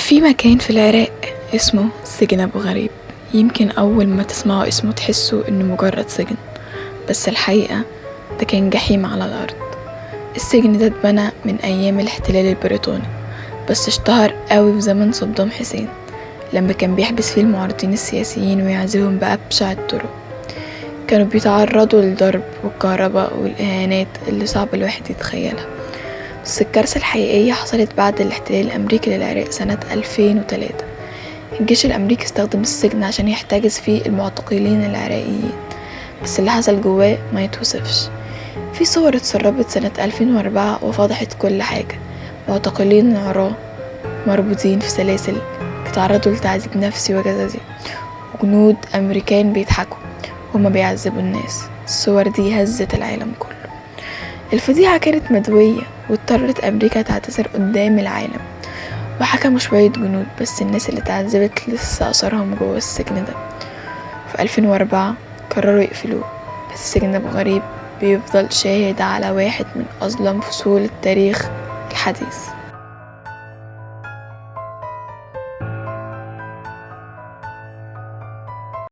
في مكان في العراق اسمه سجن أبو غريب. يمكن أول ما تسمعوا اسمه تحسوا إنه مجرد سجن، بس الحقيقة ده كان جحيم على الأرض. السجن ده اتبنى من أيام الاحتلال البريطاني، بس اشتهر قوي في زمن صدام حسين لما كان بيحبس فيه المعارضين السياسيين ويعذبهم بأبشع الطرق. كانوا بيتعرضوا للضرب والكهرباء والإهانات اللي صعب الواحد يتخيلها. بس الكارثة الحقيقية حصلت بعد الاحتلال الأمريكي للعراق سنة 2003. الجيش الأمريكي استخدم السجن عشان يحتجز فيه المعتقلين العراقيين، بس اللي حصل جواه ما يتوصفش. في صور اتسربت سنة 2004 وفضحت كل حاجة. معتقلين عراة مربوطين في سلاسل بيتعرضوا لتعذيب نفسي وجسدي، وجنود أمريكان بيضحكوا وهما بيعذبوا الناس. الصور دي هزت العالم كله. الفضيحة كانت مدوية، واضطرت أمريكا تعتذر قدام العالم، وحكموا شوية جنود، بس الناس اللي اتعذبت لسه أثرهم جوه السجن ده. في 2004 قرروا يقفلوه، بس سجن أبو غريب بيفضل شاهد على واحد من أظلم فصول التاريخ الحديث.